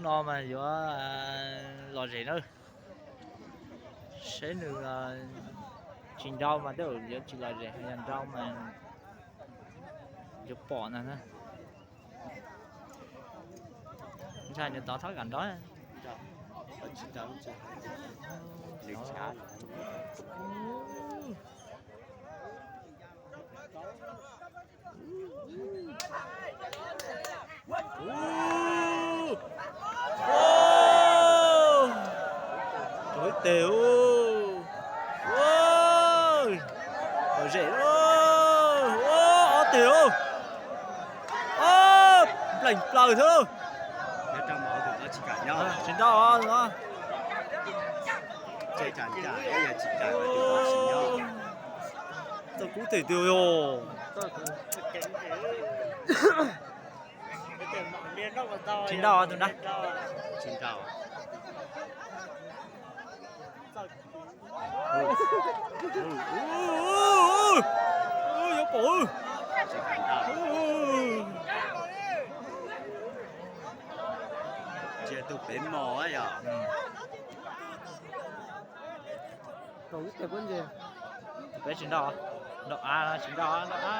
No mas yuav lom zem na, seb nws tsis nrau mas tej zaum yuav tsis lom zem, yog nrau mas yuav pom ntag na. Ntshai nws tov thab kam nrau. Rau ib teg. Lom zem, ob teg, npleem plaws thiab. Tsis nrau. Txawj kub teg tiag yog. Tsis nrau tus nrab. Tsis nrau. Yuav pom. Ntsia tus pem mos yog. Tus pem tsis nrau, nrau av, tsis nrau, nrau av.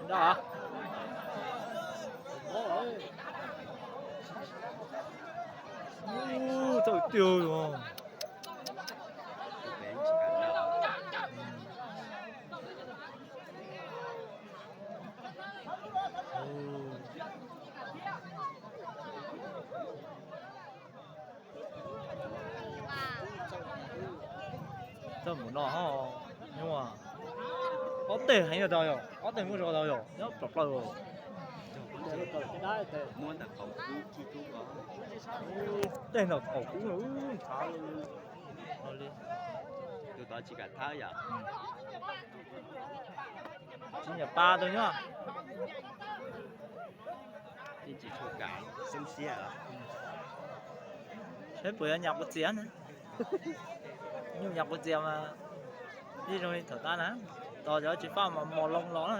Nrau. Txawj tiag. Txawj mus no ho nyuaj. Ob teg heev tau yog, ob teg muaj zog tau yog nyob plam plaws. Tej nram qaum kub ntshav li. Tus tod tsis kam thawb yom. Tsis nyiam pa tus nyuaj. Yeej tsis tshua kam, xeeb xiab. Saib puas yuav nyas quav txias na. Nyuj nyas quav txias mas yeej zoo li thaum tab na, tos cov tsis faj mas mos loo los na.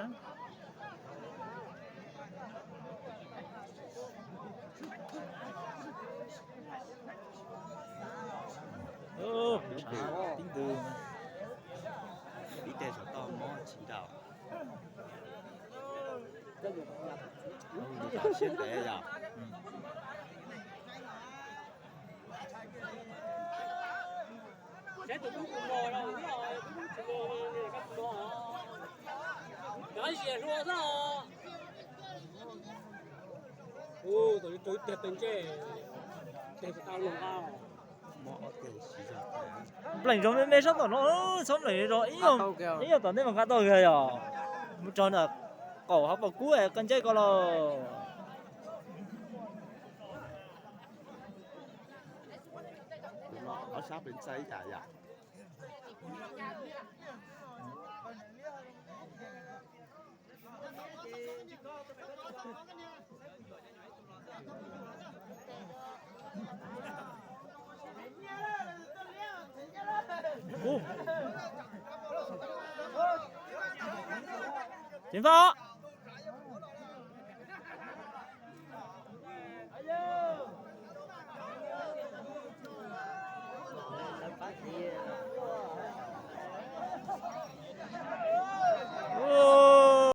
Tib ntws, ib teg saum toj mob tsis nrau. Siab ntev yom. Npleem zog me me sab tom no, txhob npleem zog, ib nyuag tom ntej mas nqa tau kawg yog. Mus txog ntawm qaum hauv paus kub es koj ncaij ko lauj. Ceev faj.